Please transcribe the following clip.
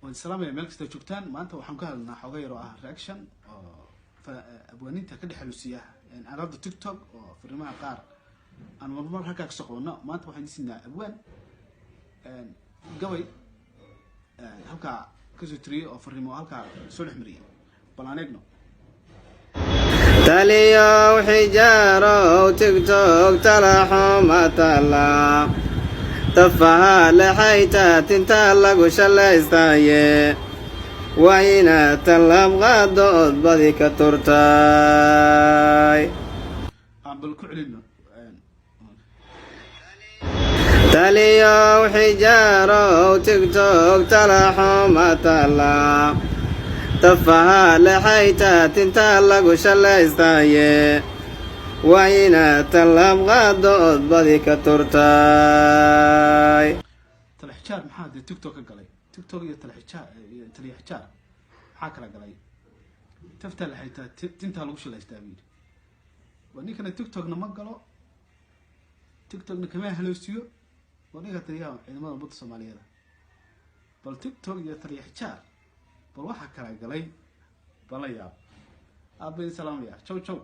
Waan salaamaya meel kasta joogtaan. Maanta waxaan ka hadalnaa xooga yar oo ah reaction oo abwaaniinta ka dhex xalusiya aalada TikTok, oo fariimaha qaar aan marmar halkaa kasoo qabano. Maanta waxaan disinaa abwaan gabay halkaa kasoo tiriyey oo fariimo halkaa soo dhex mariyey. Bal aan eegno. Taliyow Xijaarow, TikTok talaxuma tala, tafaha lexayta tinta lagu shalaystaye, waa inaad tallaab qaado ood badi ka turtay. Aan bal ku celino. Taliyow Xijaarow, TikTok talaxuma tala, tafaha lexayta tinta lagu shalaystaye, waa inaad tallaab qaado ood badi ka turtay. Talixijaar maxaa dee TikTok ka galay? TikTok iyo talixijaar iyo taliya Xijaar maxaa kala galay? Taftaa la xaytaa, tintaa lagu shalaystaa buu yidhi. Waa ninkana TikTokna ma galo, TikTokna kama haloosiyo. Waa ninka taliyaha ciidamada ummadda Soomaaliyeed. Bal TikTok iyo taliya Xijaar bal waxaa kala galay bala yaab. Aad baan salaamaya. Jow jow.